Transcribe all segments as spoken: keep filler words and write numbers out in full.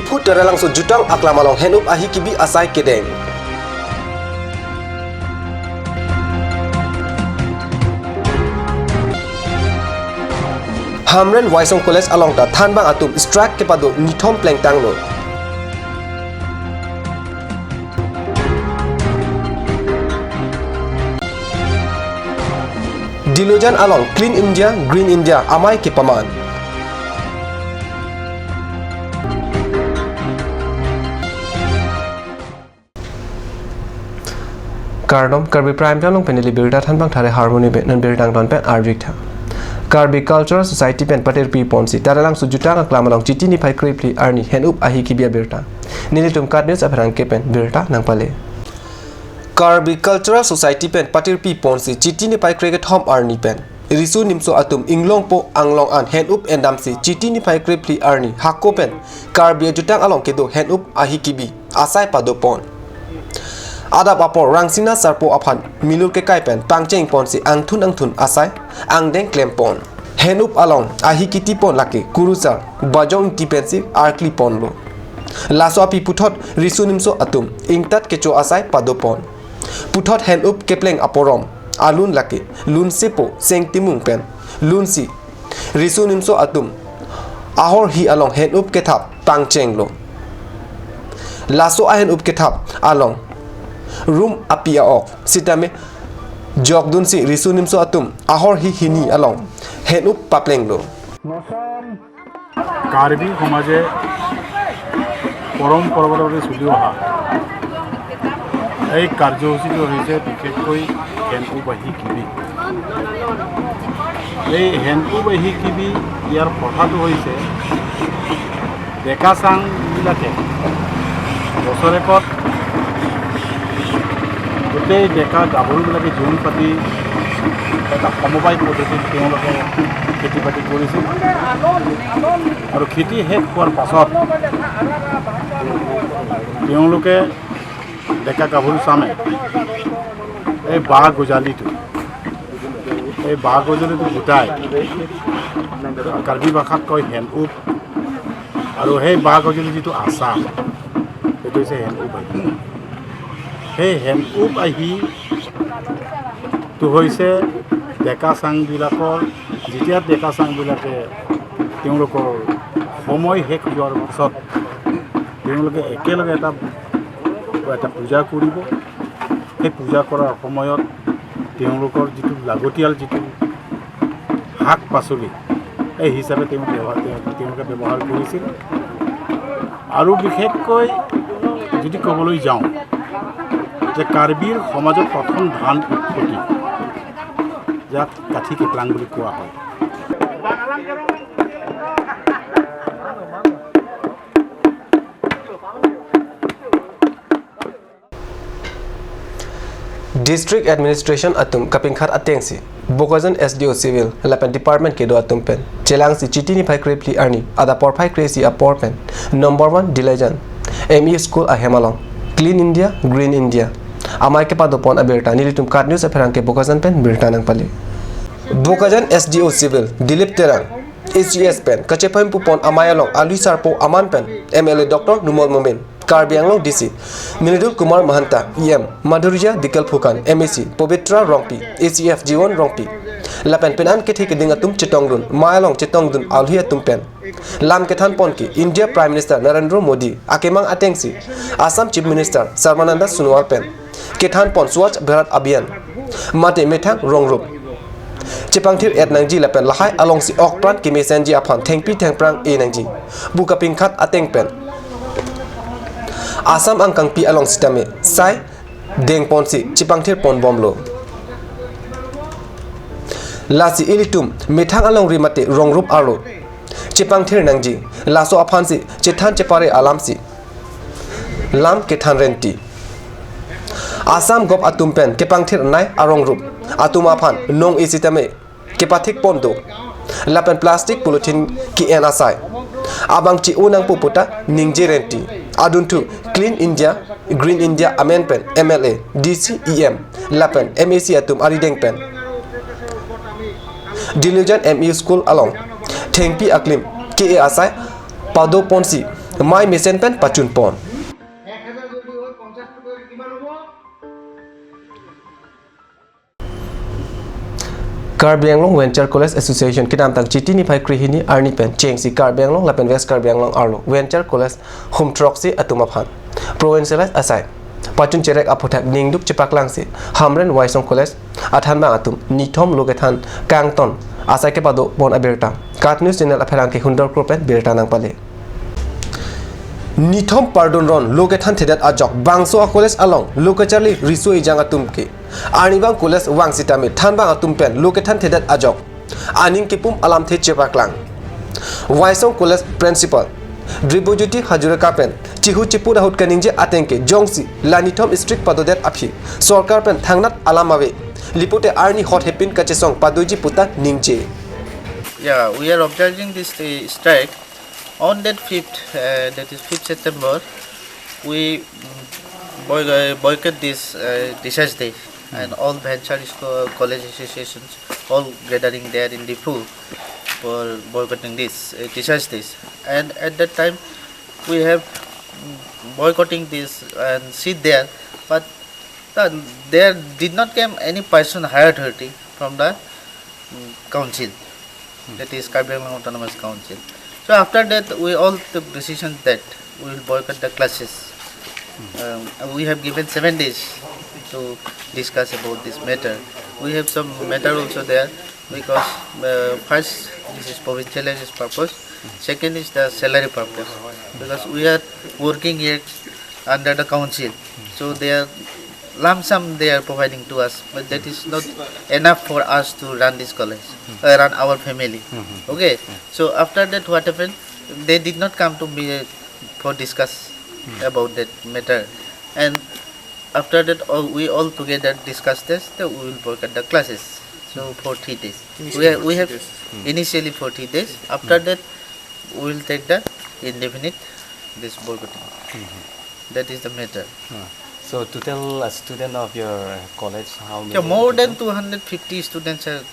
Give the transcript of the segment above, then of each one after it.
Phut Taralangso jutang aklam along hand up ahi kebi asai kedeng. Hamren Waisong College along ta thanbang atum strike kepado nithom plengtanglo. Dilojan along Clean India, Green India amei kepaman. Kardom, Karbi Prime Time along pen neli birta thanbang thare Harmony Bey, non birta angton pen arjik tha. Karbi Cultural Society pen patirpi ponsi Taralangso jutang aklam along Chiti niphai krephli arni hand up ahi kebi abirta nelitum KAT News apherangke pen birta nangpale. Karbi Cultural Society pen patirpi ponsi Chiti niphai krekethom arni pen riso nimso atum inglongpo anglong an hand up endamsi Chiti niphai krephli arni hako pen Karbi ajutang along kedo hand up ahi kebi asai padopon. Adap apor Rangsina Sarpo aphan milur kekai pen pangcheng ponsi angthun angthun asai angdeng klempon. Hand up along ahi kitipon lake kurusar Bajong Ingti pensi arkliponlo. Laso aphi puthot riso nimso atum ingtat kecho asai padopon. Puthot hand up kepleng aporom alun lake lunsepo Seng Timung pen lunsi riso nimso atum ahorhi along hand up kethap pangchenglo. Laso a-hand up kethap along rum api a-ok sitame jokdunsi riso nimso atum ahorhi hini along hand up paplenglo. Karbi সমাজে পৰম্পৰাগতভাৱে চলি অহা এই কাৰ্যসূচীটো হৈছে বিশেষকৈ হেণ্ড উপ আহি কিবি। এই হেণ্ড উপ আহি কিবি ইয়াৰ কথাটো হৈছে ডেকা চাংবিলাকে বছৰেকত গোটেই ডেকা গাভৰুবিলাকে জোম পাতি এটা সমবায় পদ্ধতিত তেওঁলোকে খেতি বাতি কৰিছিল। আৰু খেতি শেষ হোৱাৰ পাছত তেওঁলোকে ডেকা গাভৰু চামে এই বাঁহ গজালিটো, এই বাঁহ গজালিটো গোটাই কাৰ্বি ভাষাত কয় হেণ্ড উপ। আৰু সেই বাঁহ গজালি যিটো আচাৰ, সেইটো হৈছে হেণ্ড উপ আহি। সেই হেণ্ড উপ আহিটো হৈছে ডেকা চাংবিলাকৰ, যেতিয়া ডেকা চাংবিলাকে তেওঁলোকৰ সময় শেষ যোৱাৰ পিছত তেওঁলোকে একেলগে এটা, এটা পূজা কৰিব। সেই পূজা কৰাৰ সময়ত তেওঁলোকৰ যিটো লাগতিয়াল যিটো শাক পাচলি, এই হিচাপে তেওঁ ব্যৱহাৰ, তেওঁ, তেওঁলোকে ব্যৱহাৰ কৰিছিল। আৰু বিশেষকৈ যদি ক'বলৈ যাওঁ যে কাৰ্বিৰ সমাজত প্ৰথম ধান উৎপত্তি, যাক কাঠি কেপলাং বুলি কোৱা হয়। District Administration atum kapingkhat atengsi Bokajan S D O Civil lapen department kedo atum pen chelangsi Chiti niphai krephli arni adap porphai kre-isi apor pen number one Dilajan M E School ahem along Clean India, Green India amei kepadopon abirta nelitum KAT News apherangke Bokajan pen birta nangpale. Bokajan S D O Civil Dilip Terang A C S pen kachephempupon amei along alui sarpo aman pen M L A Doctor Numal Momin, Karbi Anglong D C Mridul Kumar Mahanta, E M Madhurjya Dikal Phukan, M A C Pabitra Rongpi, A C F Jiwon Rongpi lapen penan kethe keding atum chetongdun, mei along chetongdun alui atum pen lam kethanpon ke India Prime Minister Narendra Modi akemang atengsi Assam Chief Minister Sarbananda Sonowal pen kethanpon Swachh Bharat Abhiyan mate methang rongrup chepangthir-et nangji lapen lahai alongsi okpran kemesenji aphan thengpi thengphrang-e nangji pu kapingkhat ateng pen Assam angkangpi along sitame sai dengponsi chepangthirponbomlo. Lasi ilitum methang alongri mate rongrup arlo chepangthir nangji, laso aphansi chethan chepare alamsi lam kethan renti. Assam gop atum pen kepangthir-nai arongrup atum aphan nong-e sitame kepathikpon do lapen plastic polythene ke-en asai abang che-o nangpo puta ningje renti. Adunthu Clean India, Green India amen pen M L A, D C, E M lapen M A C atum arideng pen Dilujan M E School along thengpi aklim ke-e asai padoponsi mai mesen pen pachun pon. Karbi Anglong Venture College Association kedamtang Chiti niphai krehini arni pen chengsi Karbi Anglong lapen West Karbi Anglong arlo Venture College hum throksi atum aphan provincialize asai pachun cherek aphuthak ningduk chepaklangsi Hamren Waisong College athanbang atum nithom lo kethan kangton asai kepado pon abirta KAT News Channel apherangke Hundor Kro pen birta nangpale. Nithom pardon ron lo kethanthedet ajok bangso a college along lo kacharli riso ejang atum ke arnivang college vang sitame thanbang atum pen lo kethanthedet ajok aning kepum alamthe chepaklang. Waisong College Principal Dibojyoti Hazarika pen chihu chipu ahut kaningje ateng ke jongsi la nithom strict padodet aphi sorkar pen thangnat alam ave, lipute arni hot hepin kachesong padoji puta ningje. Yeah, we are observing this uh, strike on that fifth, uh, that is fifth September. We mm, boy- uh, boycott this uh, Teachers' Day, and all venture school, college associations all gathering there in Diphu for boycotting this uh, Teachers' Day. And at that time, we have mm, boycotting this and sit there, but the, there did not came any person higher authority from the mm, council, that is Karbi Anglong Autonomous Council. So after that, we all took decision that we will boycott the classes. Um, we have given seven days to discuss about this matter. We have some matter also there because uh, first, this is provincialized purpose. Second is the salary purpose, because we are working here under the council, so they are lump sum they are providing to us, but that is not enough for us to run this college, uh, run our family. Okay, so after that, what happened? They did not come to me for discuss about that matter, and after that, all, we all together discussed this, that we will boycott the classes. So for three days, we are, we have initially for three days. After that, we will take the indefinite this boycotting. That is the matter. Ah. So total uh, student of your uh, college, how many? Yeah, more than two hundred fifty students are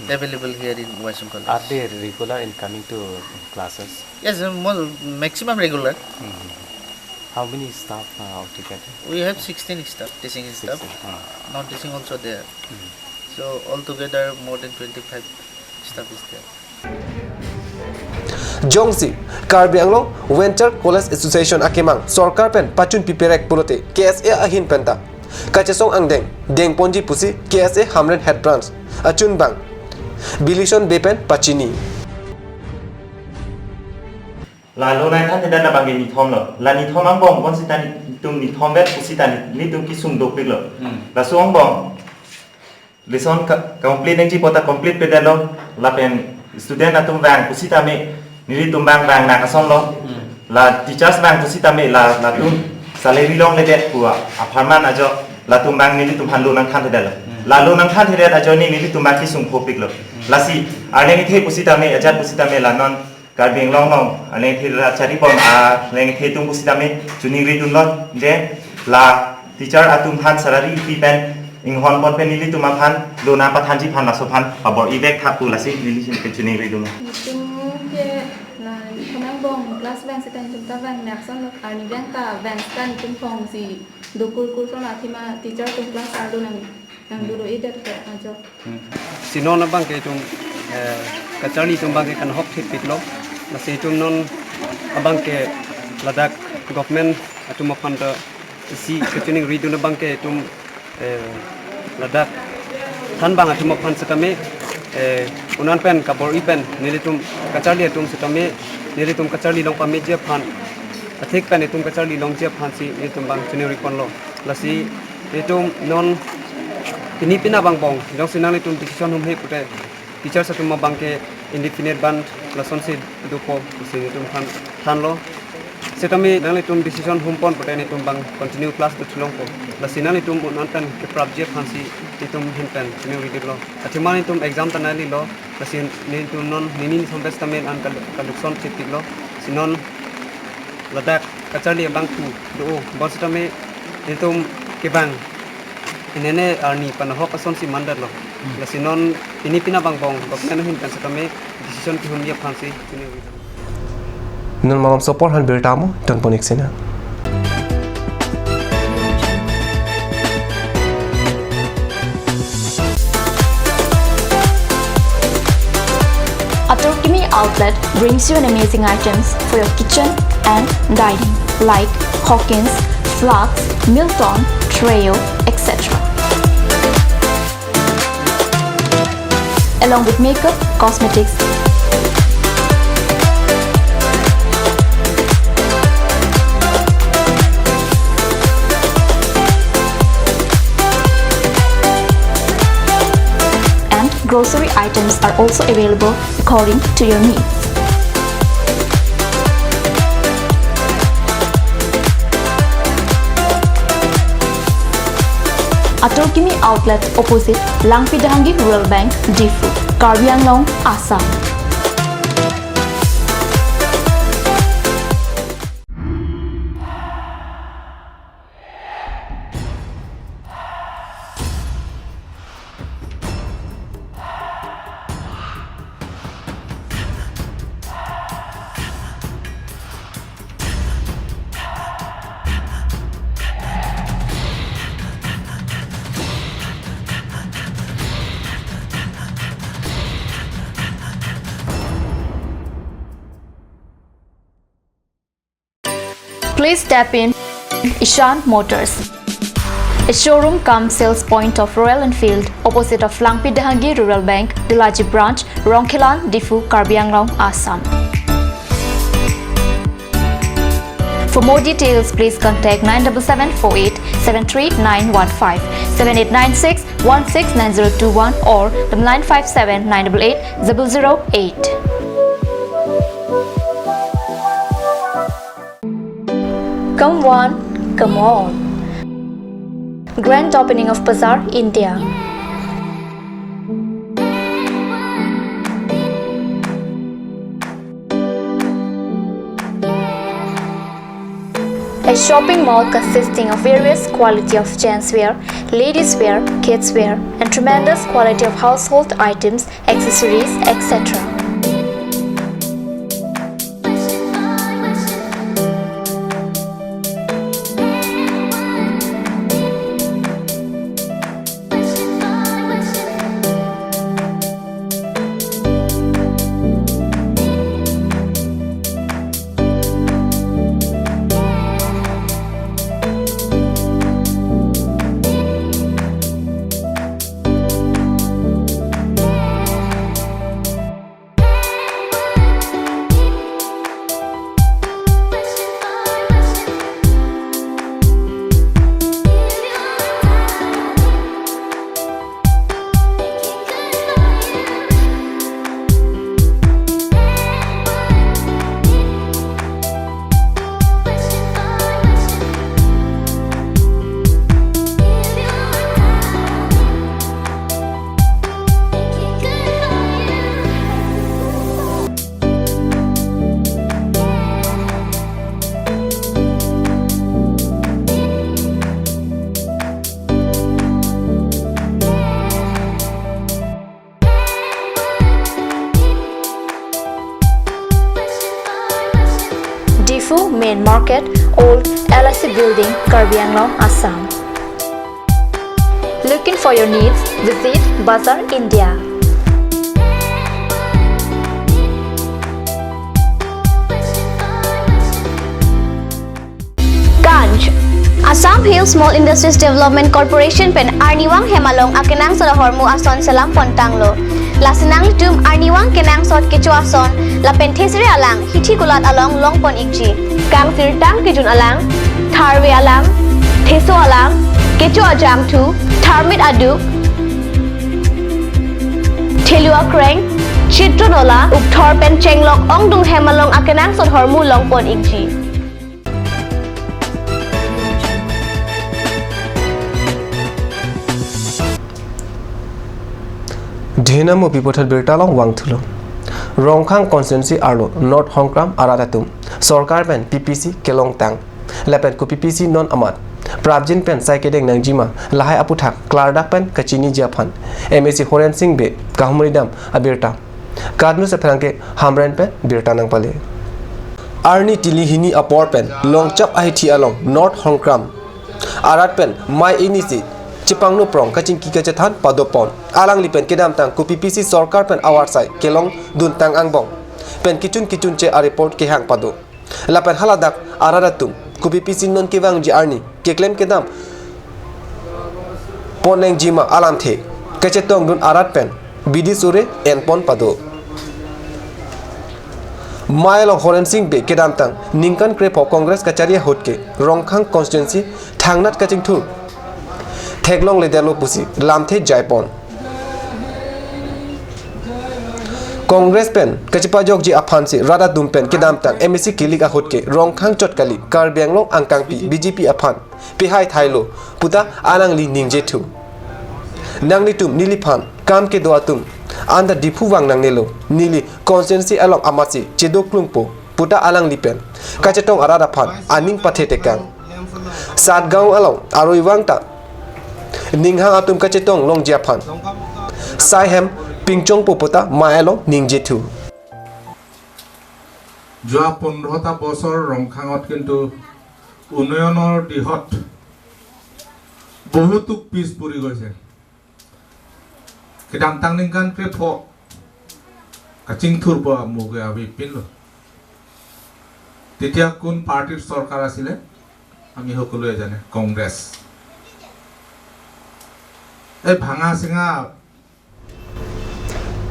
available here in Waisong College. Are they regular in coming to classes? Yes, uh, more, maximum regular. How many staff uh, altogether? We have sixteen staff, teaching staff. Sixteen, ah. Non-teaching also there. So altogether more than twenty-five staff is there. Jongsi Karbi Anglong Venture College Association akemang sorkar pen pachun piperek pulote K S A ahin penta kachesong angdeng dengponji pusi K S A Hamren Head Branch achunbang Bilison Bey pen pachini. La lo nangthan thedet abang ke nithom lo. La nithom angbong bonsita nelitum nithom vet pusita nelitum kesung dopik lo. Hmm. Laso angbong lesson ka- complete nangji pota complete pedetlo. Lapen student atum vang pusitame nelitum vang vang nang ason lo. Hmm. La teachers vang pusitame la latum salary longledet pu apharman ajo latum vang nelitum aphan lo nangthan thedetlo. Hmm. La lo nangthan thedet ajoine nelitum vang kesung phopik lo. Hmm. Lasi arleng ithe pusitame ajat pusitame la non Karbi Anglong along, aleng thir ra chari pon, aleng thir atum pusitame choningri dunlo, je la teacher atum aphan salary fee pen inghon pon pen nelitum aphan lo nangpathanji aphan laso aphan pabor-i vek tha pu lasi nelitum pen choningri dun. Nelitum ke la nelitum angbong class vang sita nelitum ta vang nangson lo, arnivang ta vang sita nelitum phong si do kurkur son athema teacher atum class arlo nang nangdo do-edet ke ajo. Si non abang ke itum eh, kacharli atum abang ke kanhok thepiklo. Lasi itum non abang ke ladak government atum aphan ta isi kachiningri dun abang ke itum eh, ladak thanbang atum aphan setame eh, unan pen kabor-i pen nelitum kacharli atum setame nelitum kacharli long pameji aphan athik pen itum kacharli longji aphan si nelitum abang chiningri ponlo. Lasi itum non pini pina bang bong jongsi nanglitum decision humhe pute teachers atum abang ke indefinite ban lasonsi dopo si nelitum aphan thanlo. Setame nanglitum decision humpon pute nelitum abang continue class do thulongpo. Lasi nanglitum unan pen keprapji aphan si nelitum ahin pen chiningri diplo. Athema nelitum exam ta nanglelo. Lasi nelitum non nini nithom vet setame an kal- kalukson chepiklo. Si non ladak kacharli abang tu do bon setame nelitum kevang inene arni panahok asonsi mandetlo. Lasi non pini pina bang bong government ahin pen setame decision kehumji aphan si chiningri. Non malomso apor aphan birta mo tonpon ik sina. Atur Kimi Outlet brings you an amazing items for your kitchen and dining, like Hawkins, Flax, Milton, Treo, et cetera. Along with makeup, cosmetics, and grocery items are also available according to your needs. Atur Kimi Outlet, opposite Langpi Dehangi Rural Bank, Diphu, Karbi Anglong, Assam. Please step in Ishan Motors, a showroom cum sales point of Royal Enfield, opposite of Langpi Dehangi Rural Bank, Delaji Branch, Rongkhelan, Diphu, Karbi Anglong, Assam. For more details, please contact nine double seven four eight seven three nine one five, seven eight nine six one six nine zero two one or the nine five seven nine double eight zero zero eight. Come one, come all. Grand opening of Bazaar India. A shopping mall consisting of various quality of gents wear, ladies wear, kids wear, and tremendous quality of household items, accessories, et cetera. Diphu Main Market, Old L I C Building, Karbi Anglong, Assam. Looking for your needs? Visit Bazaar India. Ganj. Assam Hill Small Industries Development Corporation pen arnivang hem along akenangsot ahormu ason selam pontanglo. Lasi nanglitum arnivang kenangsot kecho ason lapen thesere alang hithi kulat along longpon ikji. Kangsirtang kejun alang, tharve alang, theso alang, kecho ajangthu, tharmit aduk, thelu akreng, chitron ola, ukthor pen chenglok ongdung hem along akenangsot ahormu longpon ikji. Dhenam mo pipothot birta along vangthulo. Rongkhang constituency arlo North Hongkram arat atum sorkar pen P P C kelongtang. Lapen ko P P C non amat prapjin pen sai kedeng nangjima lahai aputhak klardak pen kachiniji aphan M A C Horen Sing Bey kahumri dam abirta. KAT News aphrang ke Hamren pen birta nangpale. Arni tili hini apor pen Longchap ahithi along North Hongkram arat pen mei inisi chepangno prong kachingki kachethan padopon. Alangli pen kedamtang kopipisi sorkar pen awarsai kelongduntang angbong pen kichun kichunche a-report kehang pado. Lapen haladak arat atum kopipisi non kevangji arni keklem kedam ponnangjima alamthe kachetongdun arat pen bidi sore enpon pado. Mei along Horen Sing Bey kedamtang ningkan krepho Congress kachari ahut ke Rongkhang constituency thangnat kachingthur theklongledetlo pusi lamthe jaipon. Congress pen kachepajokji aphansi rat atum pen kedamtang M A C kilik ahut ke Rongkhang chot kali, Karbi Anglong angkangpi B J P aphan pehai thailo puta alangli ningjethu. Nanglitum neliphan kam kedo atum anta Diphu vang nangnelo, neli constituency along amatsi chedoklungpo puta alangli pen kachetong arat aphan aning pathetekang. Satgaon along arui vang ta ninghang atum kachetong longji aphan sai hem pingchongpo puta mei along ningjethu. যোৱা পোন্ধৰটা বছৰ ৰংখাঙত কিন্তু উন্নয়নৰ দিশত বহুতো পিছ পৰি গৈছে। Kedamtang ningkan krepho kachingthurpo amuge avi pinlo। তেতিয়া কোন পাৰ্টিৰ চৰকাৰ আছিলে? আমি সকলোৱে জানে, কংগ্ৰেছ। এই ভাঙা চিঙা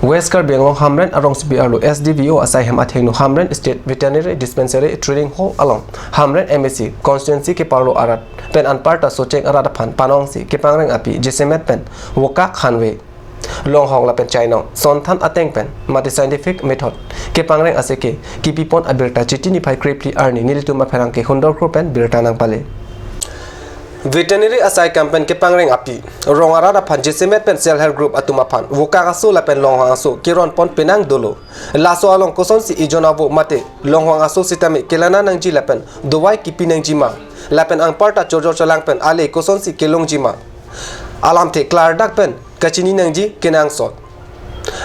West Karbi Anglong Hamren arongsopi arlo S D V O asai hem athengno Hamren State Veterinary Dispensary Training Hall along Hamren M A C constituency keparlo arat pen anparta Socheng arat aphan panongsi kepangreng api jasemet pen wokak hanve, longhong lapen chainong sonthan ateng pen mate scientific method kepangreng aseke kipipon abirta Chiti niphai krephli arni nelitum apherangke Hundor Kro pen birta nangpale. Veterinary asai kam pen kepangreng api rong arat aphan jasemet pen self help group atum aphan wokak aso lapen longhong aso keronpon penang dolo. Laso along kosonsi ejon avo mate longhong aso sitame kelana nangji lapen dovai kipi nangjima lapen anparta chojor cholang pen ale kosonsi kelongjima alamthe klardak pen kachini nangji kenangsot.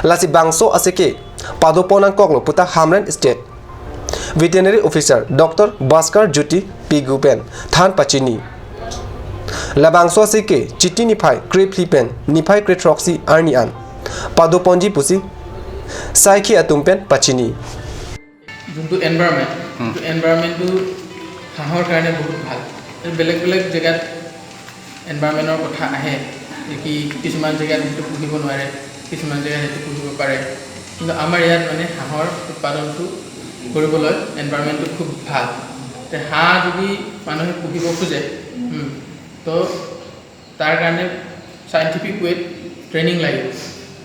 Lasi bangso aseke padopon nangkoklo puta Hamren State Veterinary Officer Doctor Bhaskar Jyoti Pegu pen than pachini. Labangso aseke Chiti niphai krephli pen niphai krethroksi arni an padoponji pusi saikhi atum pen pachini. যোনটো এনভাইৰনমেণ্ট, হুম। সেইটো এনভাইৰনমেণ্টটো হাঁহৰ কাৰণে বহুত ভাল। এই বেলেগ বেলেগ জেগাত এনভাইৰনমেণ্টৰ কথা আহে, যে কি কিছুমান জেগাত সেইটো পুহিব নোৱাৰে, কিছুমান জেগাত সেইটো পুহিব পাৰে, কিন্তু আমাৰ ইয়াত মানে হাঁহৰ উৎপাদনটো কৰিবলৈ এনভাইৰনমেণ্টটো খুব ভাল। তে হাঁহ যদি মানুহে পুহিব খোজে, হুম, তো তাৰ কাৰণে চাইণ্টিফিক ৱেত ট্ৰেইনিং লাগিব।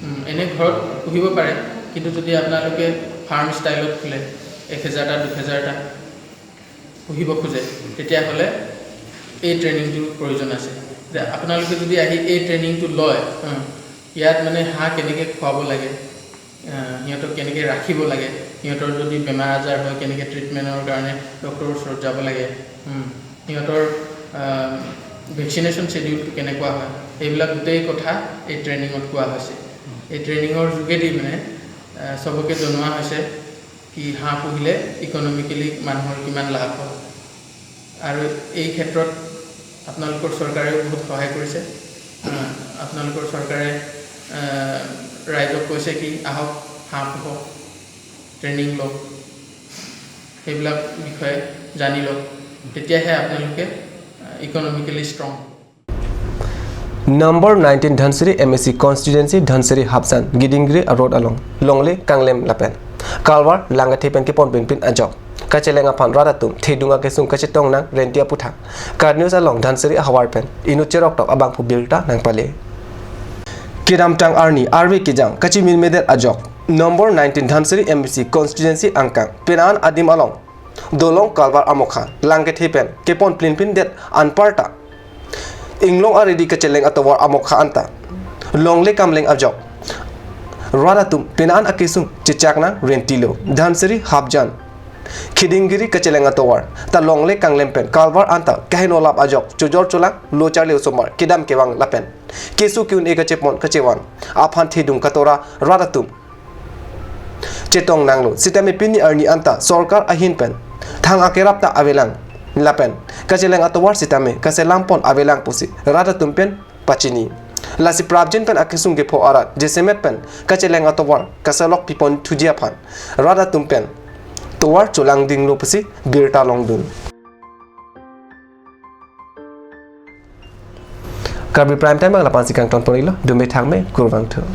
উম, এনে ঘৰত পুহিব পাৰে, কিন্তু যদি আপোনালোকে ফাৰ্ম ষ্টাইলত খোলে, এক হেজাৰটা, দুহেজাৰটা পুহিব খোজে, তেতিয়াহ'লে এই ট্ৰেইনিংটোৰ প্ৰয়োজন আছে। যে আপোনালোকে যদি আহি এই ট্ৰেইনিংটো লয়, উম, ইয়াত মানে হাঁহ কেনেকৈ খুৱাব লাগে, আহ, সিহঁতক কেনেকৈ ৰাখিব লাগে, সিহঁতৰ যদি বেমাৰ আজাৰ হয়, কেনেকৈ ট্ৰিটমেণ্টৰ কাৰণে ডক্টৰৰ ওচৰত যাব লাগে, উম, সিহঁতৰ, আহ, ভেকচিনেশ্যন শ্বেডিউলটো কেনেকুৱা হয়, এইবিলাক গোটেই কথা এই ট্ৰেইনিঙত কোৱা হৈছে। এই ট্ৰেইনিঙৰ যোগেদি মানে, আহ, চবকে জনোৱা হৈছে কি হাঁহ পুহিলে ইকনমিকেলি মানুহৰ কিমান লাভ হয়। আৰু এই ক্ষেত্ৰত আপোনালোকৰ চৰকাৰেও বহুত সহায় কৰিছে। আহ, আপোনালোকৰ চৰকাৰে, আহ, ৰাইজক কৈছে কি আহক, হাঁহ পুহক, ট্ৰেইনিং লওক, সেইবিলাক বিষয়ে জানি লওক, তেতিয়াহে আপোনালোকে, আহ, ইকনমিকেলি ষ্ট্ৰং হ'ব। Number nineteen Dhansiri M A C constituency Dhansiri Hapjan Gidingri road along longle kanglem lapen kalvar langkethe pen kepon pinpin ajok kacheleng aphan rat atum thedung akesung kachetong nang renti aputhak KAT News along Dhansiri ahavar pen inut cheroktok abangphu birta nangpale. Kedamtang arni arve kejang kachiminmedet ajok number nineteen Dhansiri M A C constituency angkang penan adim along dolong kalvar amokha langkethe pen kepon plinpindet anparta inglong aridi kacheleng atovar amokha anta longle kanglem ajok rat atum penan akesung chechak nang rentilo. Dhansiri Hapjan Khidingiri kacheleng atovar ta longle kanglem pen kalvar anta kaheno lap ajok chojor cholang lo charli osomar kedam kevang lapen keso ke-un-e kachepon kachevan aphan thedung katora rat atum chetong nanglo. Sitame pini arni anta sorkar ahin pen Thang akerap ta avelang lapen kacheleng atovar sitame kaselam pon avelang pusi rat atum pen pachini. Lasi prapjin pen akesung kepho arat jasemet pen kacheleng atovar kaselok pipon thuji aphan rat atum pen tovar cholangdinglo pusi birta longdun. Karbi Prime Time ang lapu-ansi kangton ponlo, dome thangme, kurvangthu.